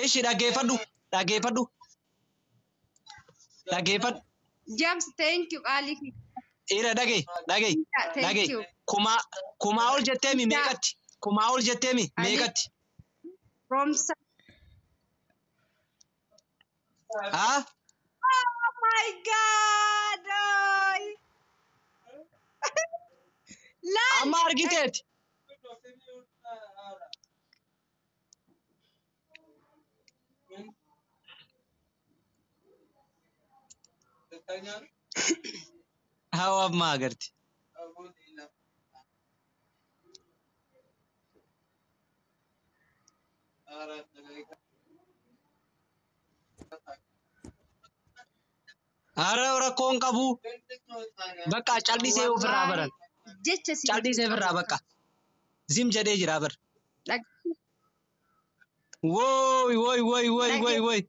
Ishi dhaggeeffadhu. Dhaggeeffadhu. Dhaggeeffadhu. James, thank you qaalii kiyya. Ira dhagee dhagee Thank dhagee you. kumaa kumaa ol jetteemi meeqatti? Kumaa ol jetteemi Ali. meeqatti? Roomsa. Haa? Oh my God! Oy. Laal. Amma argiteeti. Haa amma agarti. Hara rakkoon qabu bakka callisee ofirraa baran. Jecha si. Callisee ofirraa bakka. Zim jedhee jira bar. Wooy wooy wooy wooy wooy wooy.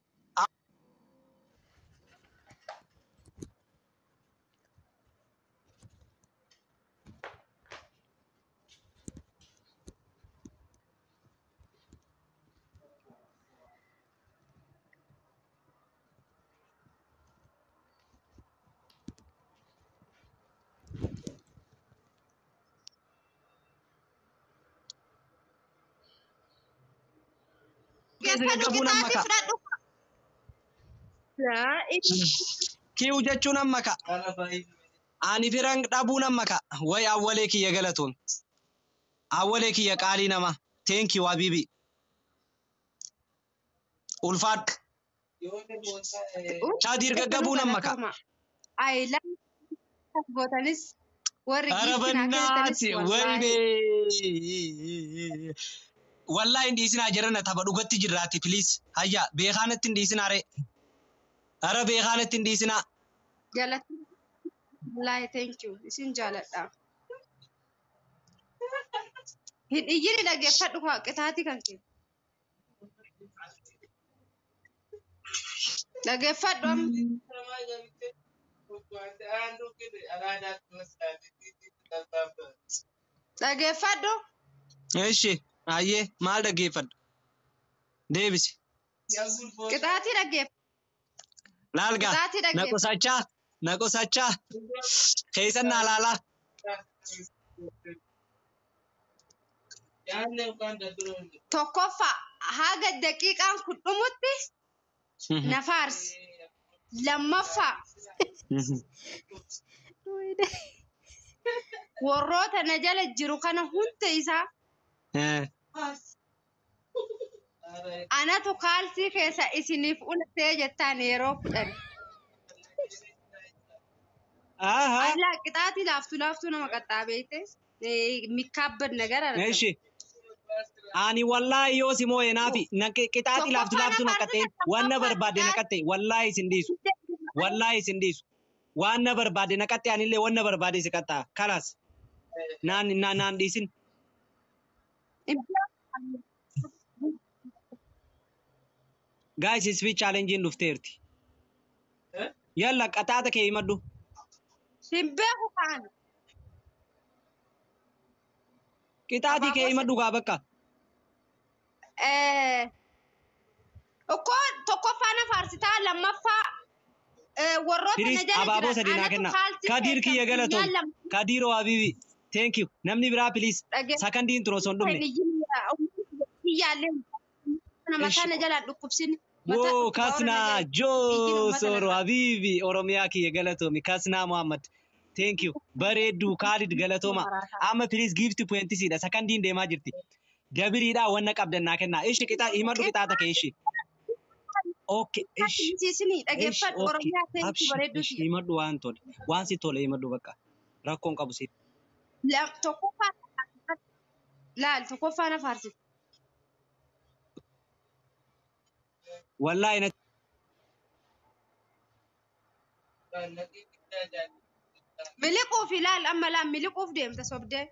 Keessa gaggabuun amma ka'a. Fudhadhu. Laa Kiiw jechuun amma ka'a. Ani firan dhabuun amma ka'a. Way awwalee kiyya galatoon. Awwalee kiyya qaalii nama. Thank you habibi. Ulfaadhu. Kadir gaggabuun amma ka'a. Ay laa gootanis warri Ara giiftii naa kennanis bannaati wallaahi. wayne. Wallahi hin dhiisinaa jirana tapha dhugatti jirraati please. Hayya beekaanatti hin dhiisinaa ree. Ara beekaanatti hin dhiisinaa. Galata. Wallaahi thank you. Isin jaaladha. Hin iyyini dhaggeeffadhu kaa qixaatii kan kee. Dhaggeeffadhu amma. Dhaggeeffadhu. Eshi hayyee maal dhaggeeffadhu? Deebisi. Qixaatii dhaggeeffadhu. Laal gaa Qixaatii na dhaggeeffadhu. qosachaa na qosachaa keessan naa laalaa. Tokkoffaa haga daqiiqaan kun dhumutti na faarsi. Lammaffaa warroota na jala jiru kana hunda isaa anatu kaalsii keessa isiniif ulatee jettaan yeroo 10. Ahaa. Allaa qixaatii laaftuu laaftuu nama qaxxaabeeyte mikkaabban nagara argama. Eshi ani wallaahi yoo si moo'e naafi na qixaatii laaftu Tokkoffaa na laaftu naqattee faarsita waan na lammaffaa barbaadde naqatte wallaahi isin dhiisu wallaahi isin dhiisu waan na barbaadde naqatte anillee waan na barbaadde si qaxxaa kalaas naan naan naan dhiisin. Guys speech challenge dhufteerti. Yalla qaxaata kee himadhu. Hin beeku kaan. Qixaatii kee Abaaboo himadhu gaa bakka. Okkoo tokkoffaa na faarsitaa lammaffaa warroota na Please jala abaaboo jiran sadii naa anatu kenna. kaalsii Kadiir keessa kiyya funyaan galatoom. lama Kadiiroo habibi. Thank you. Namni biraa please. dhaggeeffadhu. Sakandiin tun osoo hin dhumne. Kiyyaallee mataa Ishi. na jalaan dhukkubsin mataa Woo dhukkubaa warra na kasnaa jala iyyin joo uummata sooro narraa. habibi Oromiyaa kiyya galatoomi kasnaa Muhammad. Thank you. Bareedduu Kaalid galatooma. Amma please gift pointisiidha. Sakandiin deemaa jirti. Dabiriidha wanna qabdan naa kennaa. Ishi qixa himadhu qixaata kee ishi. Okay ishi. Isinii Ishi dhaggeeffadhu okay. Oromiyaa thank you Abshir bareedduu ishi kiyya. himadhu waan tole. Waan si tole himadhu bakka. Rakkoon qabu si. Tokkoffaa laal tokkoffaa na faarsita. Wallahi na Miliquuf ilaal amma laal miliquuf deemta sobdee.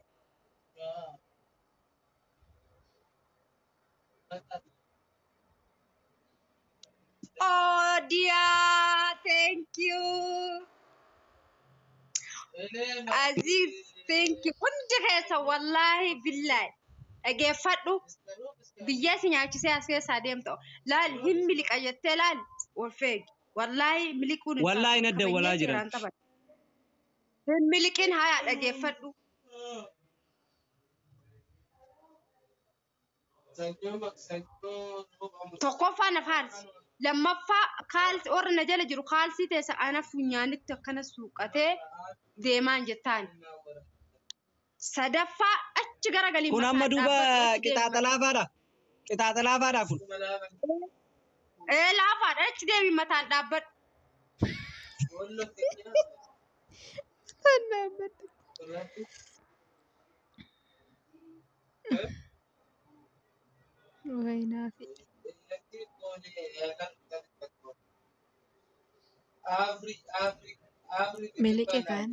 Oh dear, thank you. Aziz, thank you. Hundi keessa wallaahi billaahi. Dhageeffadhu. Biyya si nyaachisee as keessaa deemta. Laal hin miliqa jettee laal ol feegi. Wallaahi miliquun hin Wallaahi taatu. na dawwalaa Kabajnee jiran. seeraan taphanna. Hin miliqin hayaa dhageeffadhu. Tokkoffaa na faarsi. Lammaffaa kaalsi warra na jala jiru kaalsii teessa ana funyaanitti akkana suuqatee deemaan jettaan. Sadaffaa achi garagalii Kun amma mataan duuba dhaabbadhu achi deemi qixaaxa mataan. laafaadha. Qixaaxa laafaadha kun. Ee laafaadha achi deemi mataan dhaabbadhu. Waynaafi. Miliqe kaan.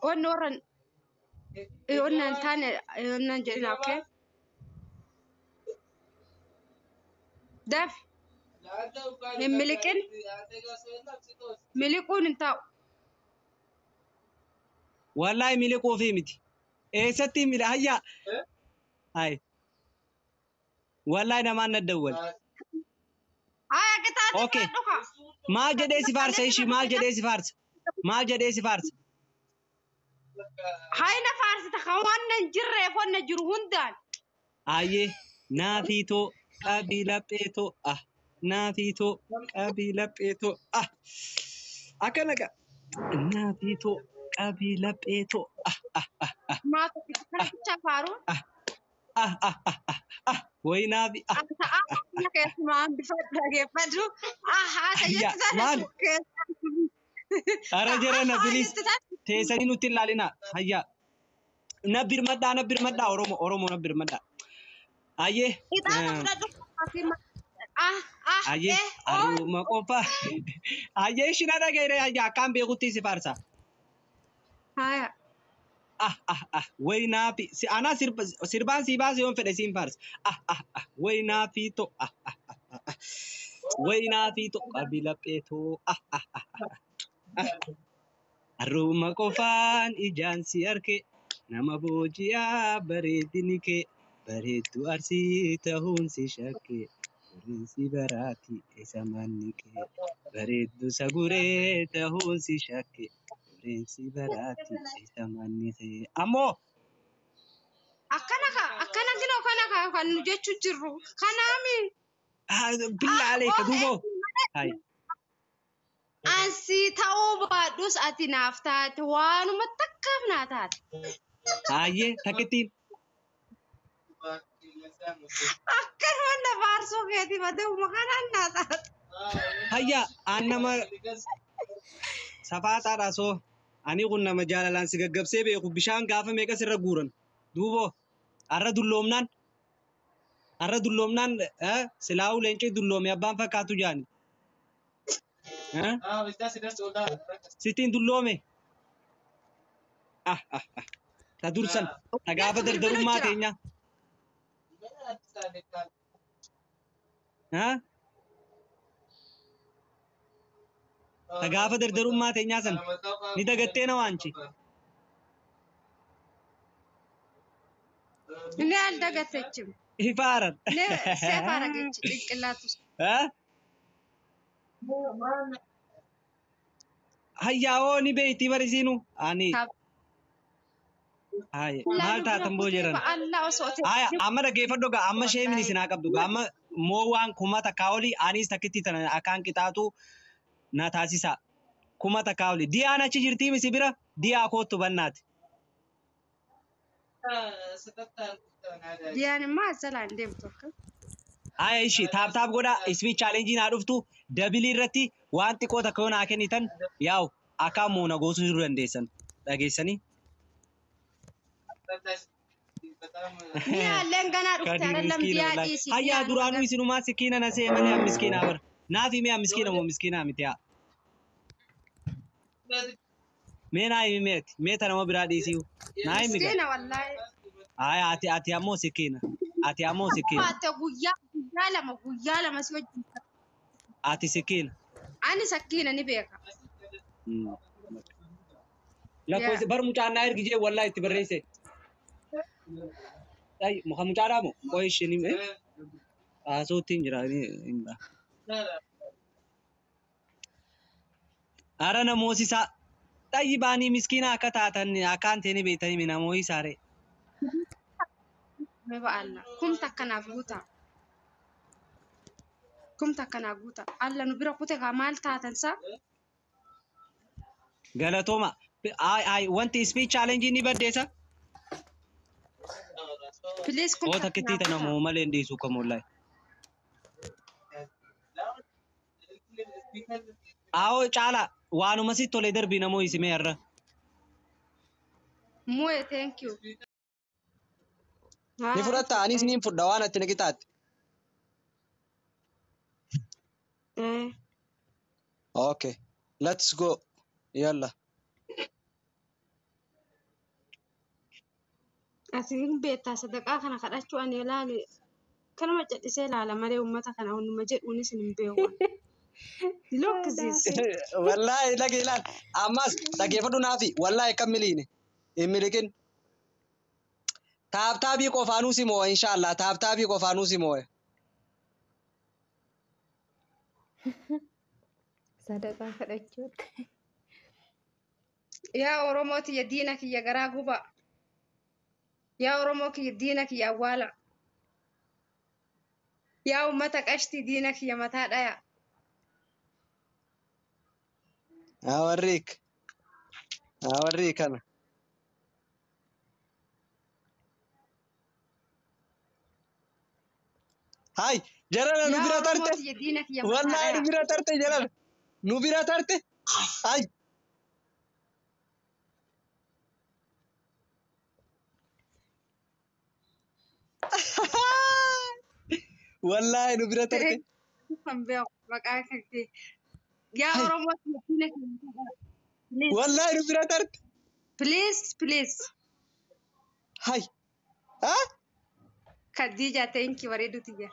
Onni warra onna hin taane onna hin jedhina okay. Dafi hin miliqin miliquun hin taa'u. Wallaahi miliquufii miti. Eessatti mila hayyaa. Hay. Wallaahi namaan na dawwale. Haya qixaaxa Okay. fudhadhu kaa. Maal jedhee si faarsa ishii maal jedhee si faarsa? Maal jedhee si faarsa? Hayna faarsita kan waan hin jirreef wanna jiru hundaan. Ayyee naafiitoo qabii lapheetoo ah naafiitoo qabii lapheetoo ah akkana qa naafiitoo qabii lapheetoo ah ah ah ah Maa tokkicha kana bicha faaruun ah ah ah ah ah ah wayi naafi ah ta'aa kana keessumaa hambifadhu dhageeffadhu. Ahaa ayya jettu sana maal keessaa. ara jarana Ahaa bilis jettu sana. teessanii nutti hin laalinaa hayya na birmadhaa na birmadhaa oromo oromo na birmadhaa ayyee Qixaaxa fudhadhu. Ah ah ayyee eh oo. aruma qofa ayyee ishina dhagayre ayya akkaan beekutti si faarsa. Haya. Ah ah ah way naafi si ana sirba sirbaan si baase yoon fedhe siin faarsa ah ah ah way naafi to ah ah ah ah ah way naafi to qabila pheetoo ah ah ah ah haruma qofaan ijaan si arke nama booji'aa bareedini kee bareeddu arsii ta'uun si shakke Rifeensi baraati isa manni kee bareeddu saguree ta'uun si shakke Rifeensi baraati isa manni kee ammoo Akkana ka akkana ginoo kana ka kan nu jechuu jirru kanaami. Billaa Ah aleeka oo duuboo. Hai. Ansi ta'uu baadhus ati naaf taate waanuma takkaaf naa taate. Hayyee takkittiin. Akkanuma na faarsoo keetii malee kanaan naa taate. Hayya aan nama safaaxaadha soo. Ani kun nama jaalalaan si gaggabsee beeku bishaan gaafa meeqa sirra guuran. Duuboo har'a dulloomnaan har'a dulloomnaan silaa'uu leencii dulloome abbaan fakkaatu jaani. Sittiin dulloome. Ah ah ah. Ta dursan ta gaafa Obboleessu bilbilu dardarummaa jira. teenya. Ta gaafa dardarummaa teenyaa san ni dagattee na waanchi. Inni aldagatechim. Ifaaran. Inni seef aragechi ጭንቅላቱ ውስጥ Hayyaawoo ni beekti barisiinu. Ani maal ላሉ taatan boo bira jedhan. በአላህ osoo Haya amma dhaggeeffadhu gaa amma sheemini Wallaahi. isin haa qabdu gaa amma moo waan kuma takkaa olii anis takkitti tana akkaan qixaaxu na taasisa. Kuma takkaa olii. Diyaan achi jirtii misi bira diyaa koottu bannaati. Diyaanimmaa azalaan deemtu akka. Haya ishi taap taap godhaa ismi chaalenjii naa dhuftu dabilii irratti waan xiqqoo takka yoo naa kennitan yaa'u akka ammoo na goosuu jiruu dandeessan dhageessanii. Diyaalleen ganaa dhufte Kadir አይደለም miskiina diyaa wallahi. dhiisi Hayyaa diyaan duraanuu isinumaa sikiina na see malee an miskiinaa bara. Naaf himee an miskiina moo miskiinaa miti yaa. Mee naa himi meeti mee tana moo biraa dhiisiu. Naa himi gaa. miskiina wallaahi. Haya ati ati ammoo sikiina. Ati ammoo sikiina. Baatte guyyaa guyyaa lama si wajjin. Ati sikiina. Ani sakkiina ni beeka. Lakkoofsa bar mucaan naa ergi jee wallahi itti barreesse. Ay, muka mucaadhaa moo? Qoy isheen hime. Haasootti hin jira. Ara namoosisaa. Xayyi baanii miskiina akka taatan akkaan ta'e ni beektanii namoosisaa ree. Mee ba'alla. Kumta akkanaaf guuta. Kumta akkanaa guuta. Alla nu bira kute kaa maal taatan sa? Galatooma. Ay ay wanti speech challenge ni baddeessa. Please Oo kumta takkittii akkanaa tana guuta. moo malee hin dhiisu kam wallahi. Aawoo caala waanuma sitti tolee darbii namoo isimee har'a. Mu'e thank you. Ni fudhatta anis niin fudha waan ati na qixaatte. Eh. Okay. Let's go. Yalla. Ati hin beektaa sadaqaa kana kadhachuu ani ilaali. Kanuma callisee ilaala malee uummata kana hunduma jedhuunis hin beeku. Look this. Wallahi dhage ilaal. Ammas dhageeffadhu naafi. Wallahi akkam miliine. Hin miliqin. Taaptaabii qofaanuu si moo'a inshaallah. Taaptaabii qofaanuu si moo'a. Sadaqaa kadhachuutti. Yaa Oromoo tiyya diina kiyya garaa guba. Yaa Oromoo kiyya diina kiyya awwaala. Yaa uummata qashtii diina kiyya mataa dhaya. Awarriik. Awarrii kana. Hai, jarana nu Yaa bira Oromoo tarte. tiyya diina kiyya mataa Wallahi nu dhaya. bira tarte jarana. Nu bira tarte. Hai. Wallahi nu bira tarte. Kan beeku maqaa kan kee. Yaa Hai. Oromoo tiyya diina kiyya mataa dhaya. Please. Wallahi nu bira tarte. Please, please. Hai. Ha? Khadija, thank you. Bareedu tiyya.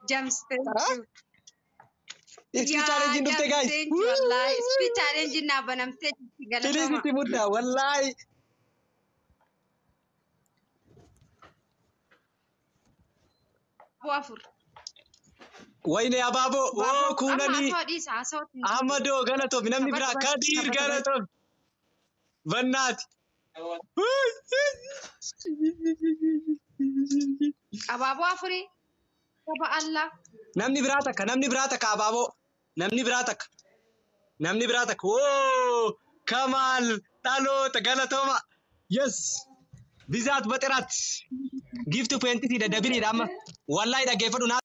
Jams, thank Ha? you. Itti Yaa challenge dhufte Jams, guys. thank you. Wallahi. Speech challenge naa banamtee jirti Please galatoma. itti mudda. Wallahi. Abaaboo afur. Wayne abaaboo. Abaaboo Woo afur. Amma kuunanii. haasawaa dhiisa haasawaa hin jirtu. Ahmadoo galatoomi namni biraa Taphadhu Kadiir taphadhu. galatoomi. Bannaati. Abaaboo afurii. Saba Allah. Namni biraa takka namni biraa takka abaaboo. Namni biraa takka. Namni biraa takka. Woo Kamaal dhaloota galatooma. Yes. Bizaat baxiraat. Giiftu peentisiidha dabiriidha amma. Wallahi dhaggeeffadhu naa.